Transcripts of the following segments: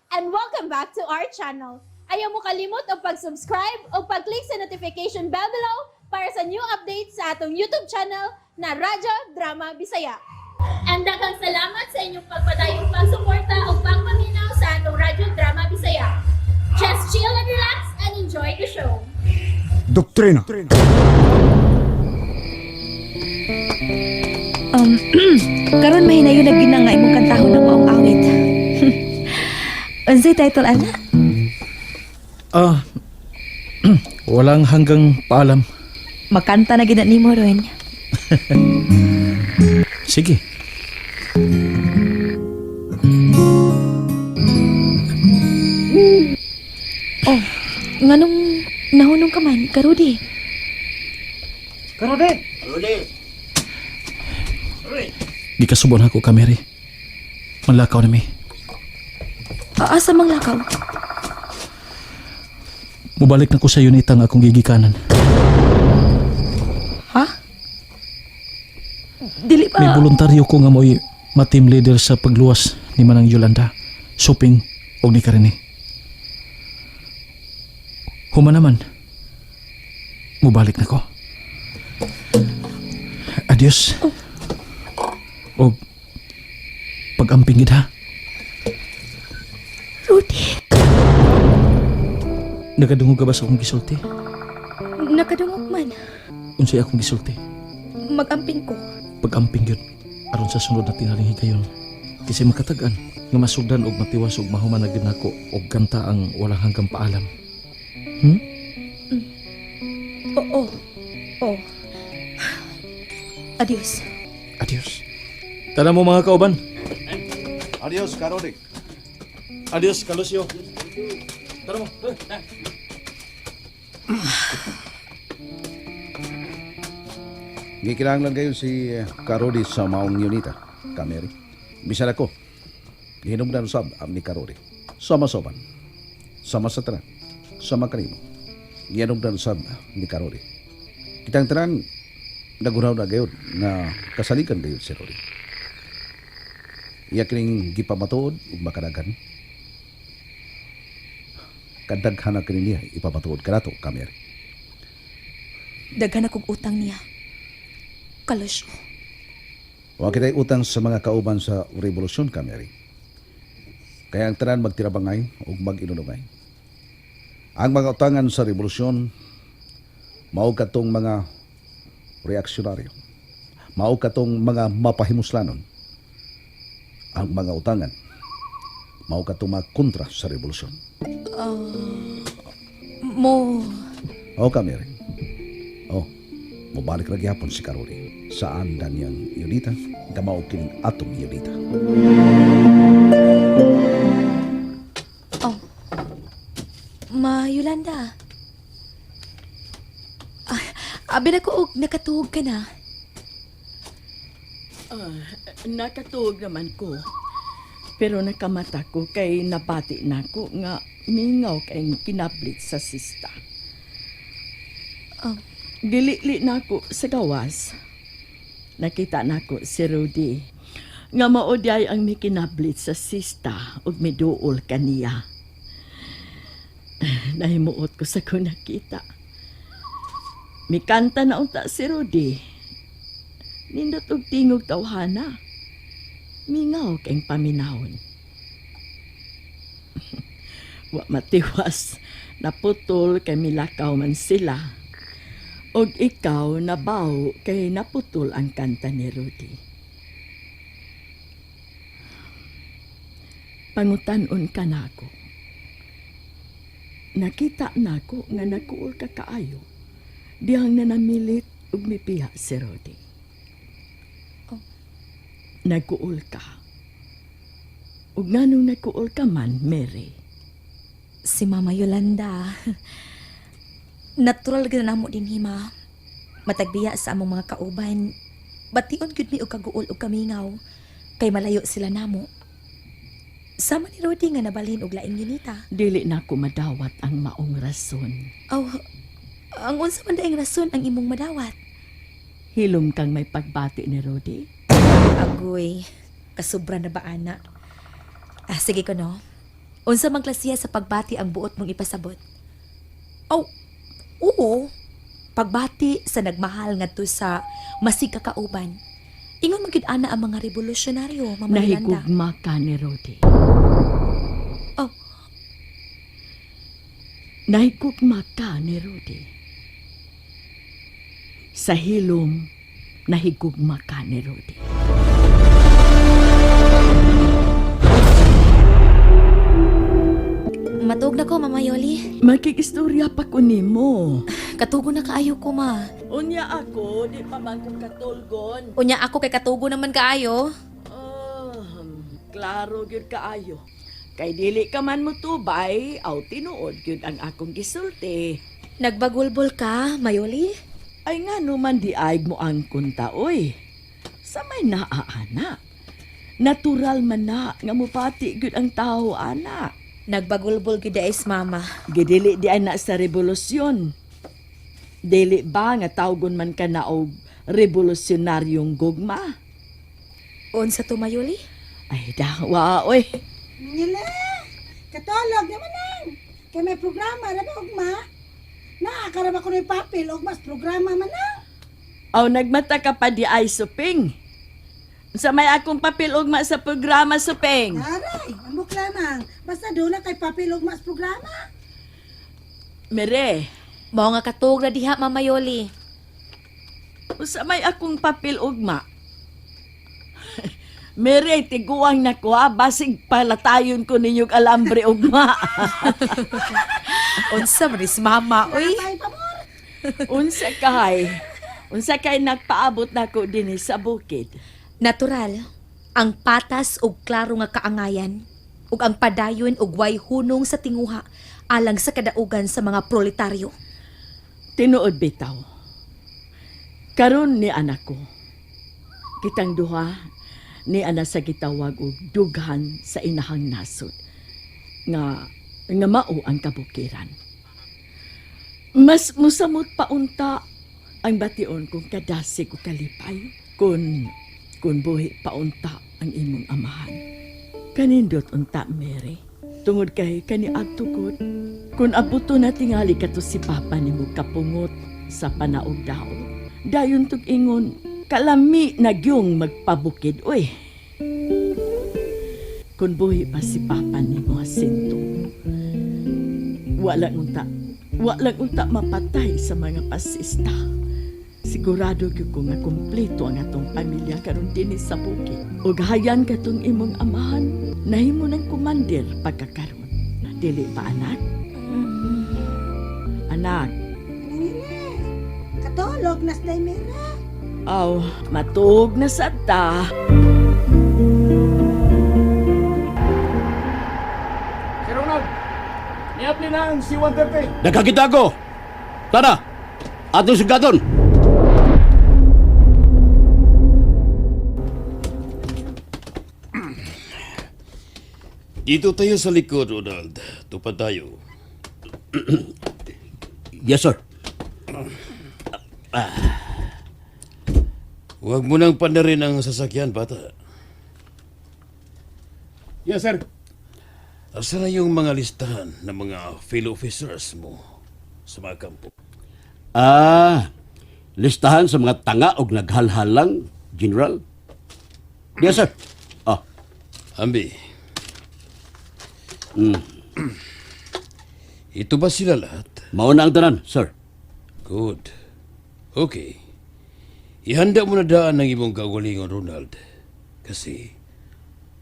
And welcome back to our channel. Ayaw mo kalimot og pag-subscribe o pag-click sa notification bell below para sa new updates sa atong YouTube channel na Radyo Drama Bisaya. And daghang salamat sa inyong pagpadayong pagsuporta o pagpaminaw sa atong Radyo Drama Bisaya. Just chill and relax and enjoy the show. Doktrina. Karon mahinayon na gina nga imong kantahon ang maong awit. Unsay title ana? Ah, walang hanggang paalam. Makanta na gid na nimo ron. Sige. Oh, nganong nahunong ka man, Karudi? Gikasubon ako ka, Mary. Manlakaw na mi. Asa mang lakaw? Mubalik na ko sa unit ang akong gigikanan. Ha? Dili pa. May voluntaryo ko nga mo'y ma-team leader sa pagluwas ni Manang Yolanda. Suping og ni Karine. Huma naman. Mubalik na ko. Adios. O pag-amping gid ha. Rudy, Nagadungog ka ba sa akong gisulti? Nakadungog man. Unsay akong gisulti? Magamping ko. Pag-amping yun aron sa sunod na tinaling higayon kasi makatag-an nga masugdan og matiwas og mahuman na gid nako og kanta ang walang hanggang paalam. Oo. Oo. Adios. Adios. Tala mo, mga kauban. Adios, Karodi. Adios, Kalusyo. Tara mo. Gikinahanglan kayo si Karodi sa maong unita, Kameri. Bisan ako, gihinungdan usab am ni Karodi. Sama soban. Sama sa tanan. Sama kanimo. Gihinungdan usab ni Karodi. Kitang tanan, nagunaw na gayud na kasalikan gayud si Rodi. Iya kining gipamatuod ug makadagan. Kadaghan na kini niya ipamatuod kanato, Kameri. Daghan akong utang niya. Kalusyo. Wa kita'y utang sa mga kauban sa revolusyon, Kameri. Kaya ang tanan magtirabangay ug mag-inunungay. Ang mga utangan sa revolusyon mao katong mga reaksyonaryo. Mao katong mga mapahimuslanon. Ang mga utangan mao katong mga kontra sa revolusyon. Mo. O, Kameri. Oh, mobalik ra gyapon si Karoli sa andan niyang unita, nga mao kining atong unita. Oh. Ma Yolanda. Ah, abi na ko og nakatuog ka na. Nakatuog naman ko. Pero nakamata ko kay nabati na ko nga mingaw kay kinablit sa sista. Oh. Gilili na ko sa gawas. Nakita na ko si Rudy. Nga maodyay ang may kinablit sa sista ug miduol kaniya. Nahimuot ko sa kong nakita. Mikanta na unta si Rudy. Nindot og tingog tawhana. Mingaw kayong paminawon. Wa matiwas, naputol kay milakaw man sila. Og ikaw nabaw kay naputol ang kanta ni Rudy. Pangutan-on ka nako. Nakita nako nga nakuol ka kaayo. Dihang nanamilit ug mipiha si Rudy. Nagkuol ka. Ug nganong nagkuol ka man, Mary? Si Mama Yolanda. Natural gyud na namo dinhi, ma. Matagbiya sa among mga kauban. Bation gyud mi og kaguol og kamingaw kay malayo sila namo. Sama ni Rudy nga nabalhin og laing unita. Dili na ko madawat ang maong rason. Aw, ang unsa man daing rason ang imong madawat? Hilom kang may pagbati ni Rudy. Agoy, kasubra na ba ana? Ah, sige ko no. Unsa man klasiya sa pagbati ang buot mong ipasabot? Oh, oo. Pagbati sa nagmahal ngadto sa masig kakauban. Ingon man gyud ana ang mga revolusyonaryo, Mama Yolanda. Nahigugma ka ni Rudy. Oh. Nahigugma ka ni Rudy. Sa hilom, nahigugma ka ni Rudy. Matuog na ko, Mama Yoli. Makikistorya pa ko nimo. Katugo na kaayo ko, ma. Unya ako, di pa man kong katulgon. Unya ako kay katugo naman kaayo. Oh, klaro gyud kaayo. Kay dili ka man motubay, aw tinuod gyud ang akong gisulti. Nagbagulbol ka, Mayoli? Ay nga man di aig mo ang kunta, oy. Sa may naa, ana. Natural man na nga mupati gyud ang tao, ana. Nagbagulbol gyud is mama. Gidili di ana sa revolusyon. Dili ba nga tawgon man ka na og revolusyonaryong gugma? Unsa to, Mayoli? Ay dawa, oy. Nila, katulog naman ang. Kay may programa na ba ugma? Naa ka ko ng papel og mas programa man ang. Aw nagmata ka pa di ay suping. Sa may akong papel ugma sa programa suping. Aray, ambok lamang. Basta doon na kay papel og mas programa. Mere, Mao nga katuog na diha, Mama Yoli. usa may akong papel ugma. Mere, tiguang na ko ha. Basig palatayon ko ninyong alambre ugma. Unsa man is mama, oy. Ay, pabor. Unsa kay? Unsa kay nagpaabot nako dinhi sa bukid? Natural, ang patas ug klaro nga kaangayan ug ang padayon ug way hunong sa tinguha alang sa kadaugan sa mga proletaryo. Tinuod bitaw. Karon ni anak ko. Kitang duha ni ana sa gitawag og dughan sa inahang nasod nga nga mao ang kabukiran. Mas musamot pa unta ang bation kung kadasig o kalipay kun buhi pa unta ang imong amahan. Kanindot unta Mary. Tungod kay kani agtukod kun abuto na tingali kato si papa nimo kapungot sa panaog daw. Dayon tug ingon kalami nagyong magpabukid oy. Kun buhi pa si papa nimo Jacinto. Wala unta mapatay sa mga pasista. Sigurado gyud ko nga kumpleto ang atong pamilya karon dinhi sa bukid. Ug hayan katong imong amahan, nahimo ng kumandir pagkakaron. Dili ba anak? Anak, Nila, katulog na sa mira. aw, matuog na sad ta. Sir Ronald, niapli na ang C-130. Nagkakita ko! Tara! Atong sugaton! Dito tayo sa likod, Ronald. Tupad tayo. Yes, sir. Huwag mo nang panarin ang sasakyan, bata. Yes, sir. Asa na yung mga listahan ng mga fellow officers mo sa mga kampo? Ah, listahan sa mga tanga og naghalhalang, General. Yes, sir. Ah, Ambi. Ito ba sila lahat? mauna ang tanan, sir. Good. Okay. Ihanda mo na daan ang imong kagalingon, Ronald. Kasi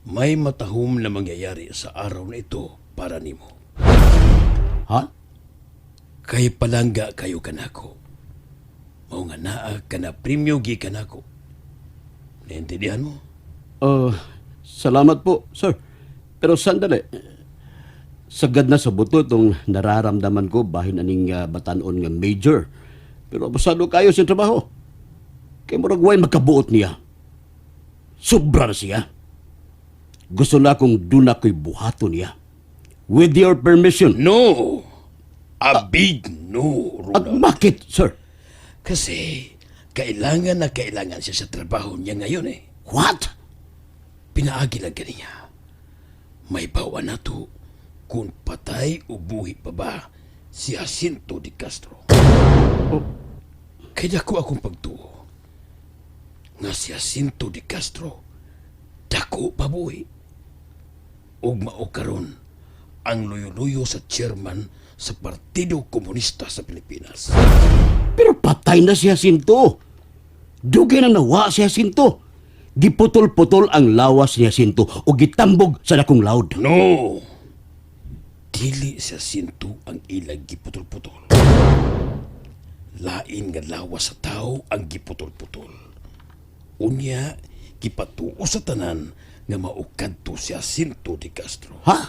may matahom na mangyayari sa araw na ito para nimo. Ha? Kay palangga kayo kanako. Mao nga naa ka na premyo gikan nako. Naintindihan mo? Salamat po, sir. Pero sandali. Sagad na sa buto itong nararamdaman ko bahin aning batanon nga major. Pero abusado kayo sa trabaho. Kay murag way magkabuot niya. Sobra na siya. Gusto na akong doon ako'y buhaton niya. With your permission. No! A big no, At Ronald. bakit, sir? Kasi kailangan na kailangan siya sa trabaho niya ngayon eh. What? Pinaagi lang kaniya. May bawa na to. Kung patay o buhi pa ba si Jacinto de Castro. Kay dako akong pagtuo nga si Jacinto de Castro dako pa buhi. Ug mao karon ang luyo-luyo sa chairman sa Partido Komunista sa Pilipinas. Pero patay na si Jacinto. Dugay na nawa si Jacinto. Giputol-putol ang lawas ni Jacinto o gitambog sa dakong laod. No! Dili sa Jacinto ang ilang giputol-putol. Lain nga lawas sa tao ang giputol-putol. Unya, gipatuo sa tanan nga maukadto si Jacinto de Castro. Ha?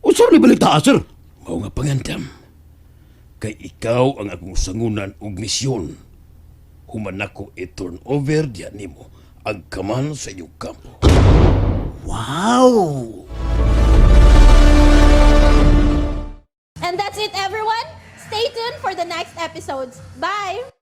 Unsa ni balita, sir? Mao nga pangandam. Kay ikaw ang akong sangunan og misyon. Human nako i-turn over diya nimo ang kaman sa inyong kampo. Wow! And that's it, everyone. Stay tuned for the next episodes. Bye!